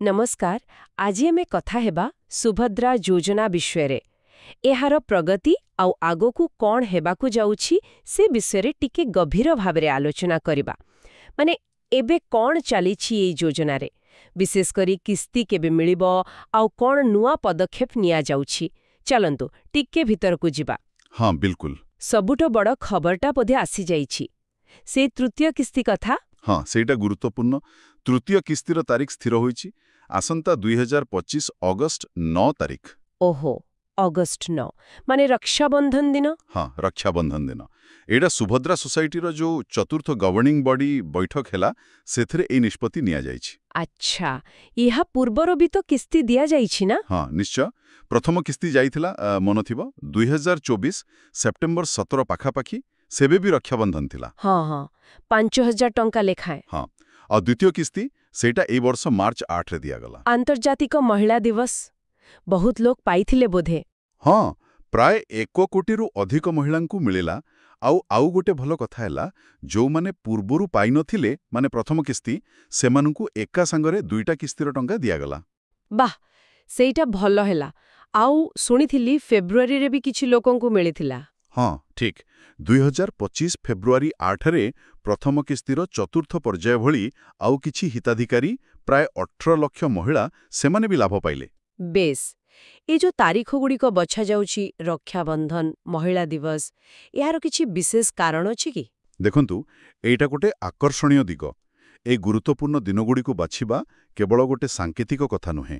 ନମସ୍କାର। ଆଜି ଆମେ କଥା ହେବା ସୁଭଦ୍ରା ଯୋଜନା ବିଷୟରେ। ଏହାର ପ୍ରଗତି ଆଉ ଆଗକୁ କ'ଣ ହେବାକୁ ଯାଉଛି, ସେ ବିଷୟରେ ଟିକେ ଗଭୀର ଭାବରେ ଆଲୋଚନା କରିବା। ମାନେ ଏବେ କ'ଣ ଚାଲିଛି ଏଇ ଯୋଜନାରେ, ବିଶେଷ କରି କିସ୍ତି କେବେ ମିଳିବ ଆଉ କ'ଣ ନୂଆ ପଦକ୍ଷେପ ନିଆଯାଉଛି। ଚାଲନ୍ତୁ, ଟିକେ ଭିତରକୁ ଯିବା। ହଁ, ବିଲକୁଲ। ସବୁଠୁ ବଡ଼ ଖବରଟା ବୋଧେ ଆସିଯାଇଛି, ସେ ତୃତୀୟ କିସ୍ତି କଥା। ହଁ, ସେଇଟା ଗୁରୁତ୍ୱପୂର୍ଣ୍ଣ। ତୃତୀୟ କିସ୍ତିର ତାରିଖ ସ୍ଥିର ହୋଇଛି, ଆସନ୍ତା 2025 ଅଗଷ୍ଟ 9 ତାରିଖ। ଓହୋ, ଅଗଷ୍ଟ 9, ମାନେ ରକ୍ଷାବନ୍ଧନ ଦିନ। ହଁ, ରକ୍ଷାବନ୍ଧନ ଦିନ। ଏଇଟା ସୁଭଦ୍ରା ସୋସାଇଟିର ଯୋଉ ଚତୁର୍ଥ ଗଭର୍ଣ୍ଣିଂ ବଡି ବୈଠକ ହେଲା, ସେଥିରେ ଏଇ ନିଷ୍ପତ୍ତି ନିଆଯାଇଛି। ଆଚ୍ଛା, ଏହା ପୂର୍ବରୁ ବି ତ କିସ୍ତି ଦିଆଯାଇଛି ନା? ହଁ, ନିଶ୍ଚୟ। ପ୍ରଥମ କିସ୍ତି ଯାଇଥିଲା, ମନ ଥିବ, 2024 ସେପ୍ଟେମ୍ବର 17 ପାଖାପାଖି। ସେବେ ବି ରକ୍ଷାବନ୍ଧନ ଥିଲା। ହଁ, 5,000 ଟଙ୍କା ଲେଖାଏଁ। ହଁ, ଆଉ ଦ୍ୱିତୀୟ କିସ୍ତି, ସେଇଟା ଏଇ ବର୍ଷ ମାର୍ଚ୍ଚ 8ରେ ଦିଆଗଲା। ଆନ୍ତର୍ଜାତିକ ମହିଳା ଦିବସ। ବହୁତ ଲୋକ ପାଇଥିଲେ ବୋଧେ। ହଁ, ପ୍ରାୟ 1 କୋଟିରୁ ଅଧିକ ମହିଳାଙ୍କୁ ମିଳିଲା। ଆଉ ଗୋଟେ ଭଲ କଥା ହେଲା, ଯୋଉମାନେ ପୂର୍ବରୁ ପାଇନଥିଲେ, ମାନେ ପ୍ରଥମ କିସ୍ତି, ସେମାନଙ୍କୁ ଏକା ସାଙ୍ଗରେ ଦୁଇଟା କିସ୍ତିର ଟଙ୍କା ଦିଆଗଲା। ବାহ, ସେଇଟା ଭଲ ହେଲା। ଆଉ ଶୁଣିଥିଲି ଫେବୃଆରୀରେ ବି କିଛି ଲୋକଙ୍କୁ ମିଳିଥିଲା। ହଁ, ଠିକ୍। 2025 ଫେବୃଆରୀ 8ରେ ପ୍ରଥମ କିସ୍ତିର ଚତୁର୍ଥ ପର୍ଯ୍ୟାୟ ଭଳି ଆଉ କିଛି ହିତାଧିକାରୀ, ପ୍ରାୟ 18 ଲକ୍ଷ ମହିଳା, ସେମାନେ ବି ଲାଭ ପାଇଲେ। ବେଶ। ଏ ଯୋଉ ତାରିଖଗୁଡ଼ିକ ବଛାଯାଉଛି, ରକ୍ଷାବନ୍ଧନ, ମହିଳା ଦିବସ, ଏହାର କିଛି ବିଶେଷ କାରଣ ଅଛି କି? ଦେଖନ୍ତୁ, ଏଇଟା ଗୋଟେ ଆକର୍ଷଣୀୟ ଦିଗ। ଏଇ ଗୁରୁତ୍ୱପୂର୍ଣ୍ଣ ଦିନଗୁଡ଼ିକୁ ବାଛିବା କେବଳ ଗୋଟେ ସାଙ୍କେତିକ କଥା ନୁହେଁ।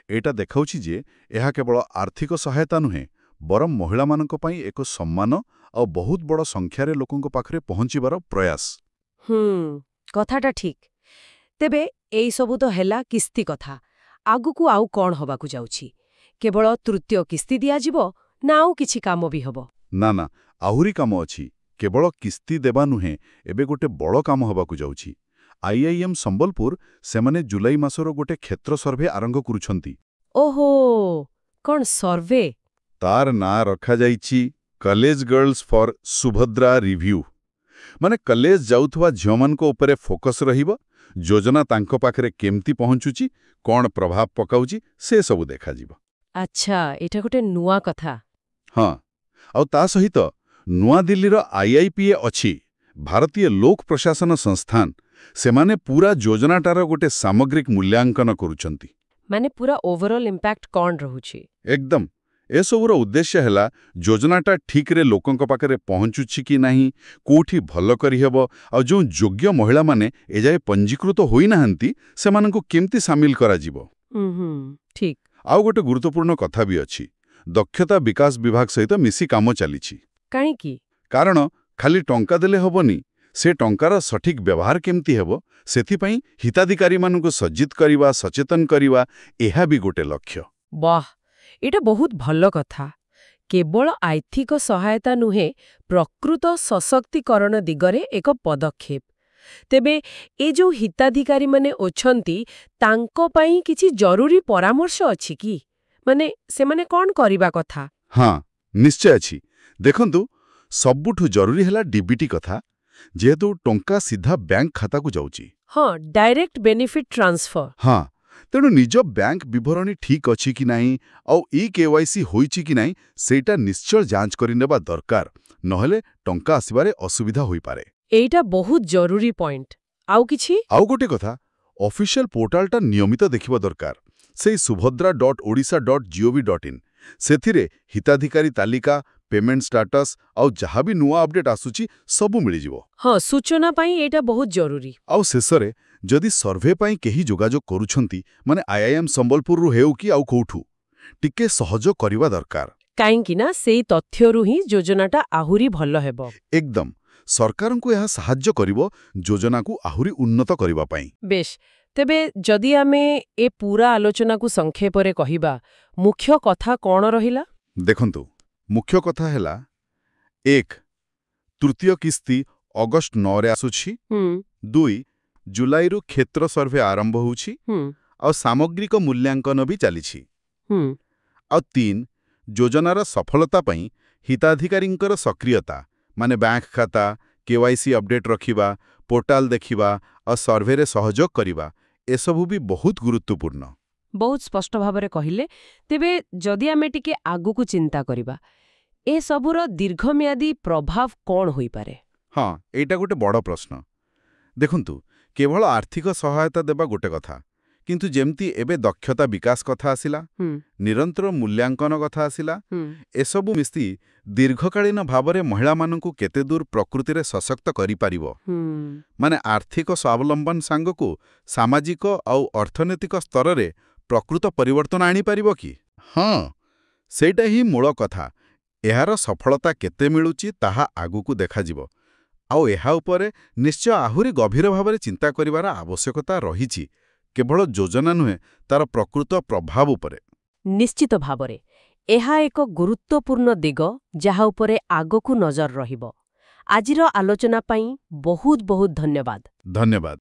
ଏଇଟା ଦେଖାଉଛି ଯେ ଏହା କେବଳ ଆର୍ଥିକ ସହାୟତା ନୁହେଁ, ବରଂ ମହିଳାମାନଙ୍କ ପାଇଁ ଏକ ସମ୍ମାନ ଆଉ ବହୁତ ବଡ଼ ସଂଖ୍ୟାରେ ଲୋକଙ୍କ ପାଖରେ ପହଞ୍ଚିବାର ପ୍ରୟାସ। କଥାଟା ଠିକ୍। ତେବେ ଏଇସବୁ ତ ହେଲା କିସ୍ତି କଥା। ଆଗକୁ ଆଉ କ'ଣ ହବାକୁ ଯାଉଛି? କେବଳ ତୃତୀୟ କିସ୍ତି ଦିଆଯିବ ନା ଆଉ କିଛି କାମ ବି ହବ? ନା ନା, ଆହୁରି କାମ ଅଛି। କେବଳ କିସ୍ତି ଦେବା ନୁହେଁ, ଏବେ ଗୋଟେ ବଡ଼ କାମ ହେବାକୁ ଯାଉଛି। ଆଇଆଇଏମ୍ ସମ୍ବଲପୁର, ସେମାନେ ଜୁଲାଇ ମାସର ଗୋଟେ କ୍ଷେତ୍ର ସର୍ଭେ ଆରମ୍ଭ କରୁଛନ୍ତି। ଓହୋ, କ'ଣ ସର୍ଭେ? ତାର ନାଁ ରଖାଯାଇଛି College Girls for Subhadra Review। ମାନେ କଲେଜ ଯାଉଥିବା ଝିଅମାନଙ୍କ ଉପରେ ଫୋକସ୍ ରହିବ। ଯୋଜନା ତାଙ୍କ ପାଖରେ କେମିତି ପହଞ୍ଚୁଛି, କ'ଣ ପ୍ରଭାବ ପକାଉଛି, ସେ ସବୁ ଦେଖାଯିବ। ଆଚ୍ଛା, ଏଇଟା ଗୋଟେ ନୂଆ କଥା। ହଁ, ଆଉ ତା ସହିତ ନୂଆଦିଲ୍ଲୀର ଆଇଆଇପିଏ ଅଛି, ଭାରତୀୟ ଲୋକ ପ୍ରଶାସନ ସଂସ୍ଥାନ, ସେମାନେ ପୁରା ଯୋଜନାଟାର ଗୋଟେ ସାମଗ୍ରିକ ମୂଲ୍ୟାଙ୍କନ କରୁଛନ୍ତି। ମାନେ ପୁରା ଓଭରଅଲ୍ ଇମ୍ପାକ୍ଟ କ'ଣ ରହୁଛି। ଏକଦମ। ଏସବୁର ଉଦ୍ଦେଶ୍ୟ ହେଲା, ଯୋଜନାଟା ଠିକରେ ଲୋକଙ୍କ ପାଖରେ ପହଞ୍ଚୁଛି କି ନାହିଁ, କୋଉଠି ଭଲ କରିହେବ, ଆଉ ଯେଉଁ ଯୋଗ୍ୟ ମହିଳାମାନେ ଏଯାଏ ପଞ୍ଜୀକୃତ ହୋଇନାହାନ୍ତି, ସେମାନଙ୍କୁ କେମିତି ସାମିଲ କରାଯିବ। ହୁଁ ହୁଁ ଠିକ୍। ଆଉ ଗୋଟେ ଗୁରୁତ୍ୱପୂର୍ଣ୍ଣ କଥା ବି ଅଛି। ଦକ୍ଷତା ବିକାଶ ବିଭାଗ ସହିତ ମିଶି କାମ ଚାଲିଛି। କାହିଁକି? କାରଣ ଖାଲି ଟଙ୍କା ଦେଲେ ହେବନି, ସେ ଟଙ୍କାର ସଠିକ୍ ବ୍ୟବହାର କେମିତି ହେବ, ସେଥିପାଇଁ ହିତାଧିକାରୀମାନଙ୍କୁ ସଜ୍ଜିତ କରିବା, ସଚେତନ କରିବା, ଏହା ବି ଗୋଟେ ଲକ୍ଷ୍ୟ। ବାଃ, ଏଇଟା ବହୁତ ଭଲ କଥା। କେବଳ ଆର୍ଥିକ ସହାୟତା ନୁହେଁ, ପ୍ରକୃତ ସଶକ୍ତିକରଣ ଦିଗରେ ଏକ ପଦକ୍ଷେପ। ତେବେ ଏ ଯୋଉ ହିତାଧିକାରୀମାନେ ଅଛନ୍ତି, ତାଙ୍କ ପାଇଁ କିଛି ଜରୁରୀ ପରାମର୍ଶ ଅଛି କି? ମାନେ ସେମାନେ କ'ଣ କରିବା କଥା? ହଁ, ନିଶ୍ଚୟ ଅଛି। ଦେଖନ୍ତୁ, ସବୁଠୁ ଜରୁରୀ ହେଲା ଡିବିଟି କଥା। ଯେହେତୁ ଟଙ୍କା ସିଧା ବ୍ୟାଙ୍କ ଖାତାକୁ ଯାଉଛି। ହଁ, ଡାଇରେକ୍ଟ ବେନିଫିଟ୍ ଟ୍ରାନ୍ସଫର। ହଁ, ତେଣୁ ନିଜ ବ୍ୟାଙ୍କ ବିବରଣୀ ଠିକ୍ ଅଛି କି ନାହିଁ ଆଉ ଇ-କେୱାଇସି ହୋଇଛି କି ନାହିଁ, ସେଇଟା ନିଶ୍ଚୟ ଯାଞ୍ଚ କରିନେବା ଦରକାର। ନହେଲେ ଟଙ୍କା ଆସିବାରେ ଅସୁବିଧା ହୋଇପାରେ। ଏଇଟା ବହୁତ ଜରୁରୀ ପଏଣ୍ଟ। ଆଉ କିଛି? ଆଉ ଗୋଟେ କଥା, ଅଫିସିଆଲ ପୋର୍ଟାଲଟା ନିୟମିତ ଦେଖିବା ଦରକାର, ସେଇ subhadra.odisha.gov.in। ସେଥିରେ ହିତାଧିକାରୀ ତାଲିକା, ପେମେଣ୍ଟ ଷ୍ଟାଟସ୍ ଆଉ ଯାହା ବି ନୂଆ ଅପଡେଟ୍ ଆସୁଛି, ସବୁ ମିଳିଯିବ। ହଁ, ସୂଚନା ପାଇଁ ଏଇଟା ବହୁତ ଜରୁରୀ। ଆଉ ଶେଷରେ, ଯଦି ସର୍ଭେ ପାଇଁ କେହି ଯୋଗାଯୋଗ କରୁଛନ୍ତି, ମାନେ ଆଇଆଇଏମ୍ ସମ୍ବଲପୁରରୁ ହେଉ କି ଆଉ କୋଉଠୁ, ଟିକେ ସହଯୋଗ କରିବା ଦରକାର। କାହିଁକି ନା ସେଇ ତଥ୍ୟରୁ ହିଁ ଯୋଜନାଟା ଆହୁରି ଭଲ ହେବ। ଏକଦମ। ସରକାରଙ୍କୁ ଏହା ସାହାଯ୍ୟ କରିବ ଯୋଜନାକୁ ଆହୁରି ଉନ୍ନତ କରିବା ପାଇଁ। ବେଶ, ତେବେ ଯଦି ଆମେ ଏ ପୁରା ଆଲୋଚନାକୁ ସଂକ୍ଷେପରେ କହିବା, ମୁଖ୍ୟ କଥା କ'ଣ ରହିଲା? ଦେଖନ୍ତୁ, ମୁଖ୍ୟ କଥା ହେଲା, ଏକ, ତୃତୀୟ କିସ୍ତି ଅଗଷ୍ଟ 9ରେ ଆସୁଛି। ଦୁଇ, ଜୁଲାଇରୁ କ୍ଷେତ୍ର ସର୍ଭେ ଆରମ୍ଭ ହେଉଛି ଆଉ ସାମଗ୍ରିକ ମୂଲ୍ୟାଙ୍କନ ବି ଚାଲିଛି। ଆଉ ତିନି, ଯୋଜନାର ସଫଳତା ପାଇଁ ହିତାଧିକାରୀଙ୍କର ସକ୍ରିୟତା, ମାନେ ବ୍ୟାଙ୍କ ଖାତା, କେୱାଇସି ଅପଡେଟ୍ ରଖିବା, ପୋର୍ଟାଲ ଦେଖିବା ଆଉ ସର୍ଭେରେ ସହଯୋଗ କରିବା, ଏସବୁ ବି ବହୁତ ଗୁରୁତ୍ୱପୂର୍ଣ୍ଣ। ବହୁତ ସ୍ପଷ୍ଟ ଭାବରେ କହିଲେ। ତେବେ ଯଦି ଆମେ ଟିକେ ଆଗକୁ ଚିନ୍ତା କରିବା, ଏସବୁର ଦୀର୍ଘମିଆଦୀ ପ୍ରଭାବ କ'ଣ ହୋଇପାରେ? ହଁ, ଏଇଟା ଗୋଟେ ବଡ଼ ପ୍ରଶ୍ନ। ଦେଖନ୍ତୁ, କେବଳ ଆର୍ଥିକ ସହାୟତା ଦେବା ଗୋଟେ କଥା, କିନ୍ତୁ ଯେମିତି ଏବେ ଦକ୍ଷତା ବିକାଶ କଥା ଆସିଲା, ନିରନ୍ତର ମୂଲ୍ୟାଙ୍କନ କଥା ଆସିଲା, ଏସବୁ ମିଶି ଦୀର୍ଘକାଳୀନ ଭାବରେ ମହିଳାମାନଙ୍କୁ କେତେ ଦୂର ପ୍ରକୃତିରେ ସଶକ୍ତ କରିପାରିବ, ମାନେ ଆର୍ଥିକ ସ୍ୱାବଲମ୍ବନ ସାଙ୍ଗକୁ ସାମାଜିକ ଆଉ ଅର୍ଥନୈତିକ ସ୍ତରରେ ପ୍ରକୃତ ପରିବର୍ତ୍ତନ ଆଣିପାରିବ କି? ହଁ, ସେଇଟା ହିଁ ମୂଳ କଥା। ଏହାର ସଫଳତା କେତେ ମିଳୁଛି ତାହା ଆଗକୁ ଦେଖାଯିବ। ଆଉ ଏହା ଉପରେ ନିଶ୍ଚୟ ଆହୁରି ଗଭୀର ଭାବରେ ଚିନ୍ତା କରିବାର ଆବଶ୍ୟକତା ରହିଛି, କେବଳ ଯୋଜନା ନୁହେଁ, ତାର ପ୍ରକୃତ ପ୍ରଭାବ ଉପରେ। ନିଶ୍ଚିତ ଭାବରେ ଏହା ଏକ ଗୁରୁତ୍ୱପୂର୍ଣ୍ଣ ଦିଗ ଯାହା ଉପରେ ଆଗକୁ ନଜର ରହିବ। ଆଜିର ଆଲୋଚନା ପାଇଁ ବହୁତ ବହୁତ ଧନ୍ୟବାଦ। ଧନ୍ୟବାଦ।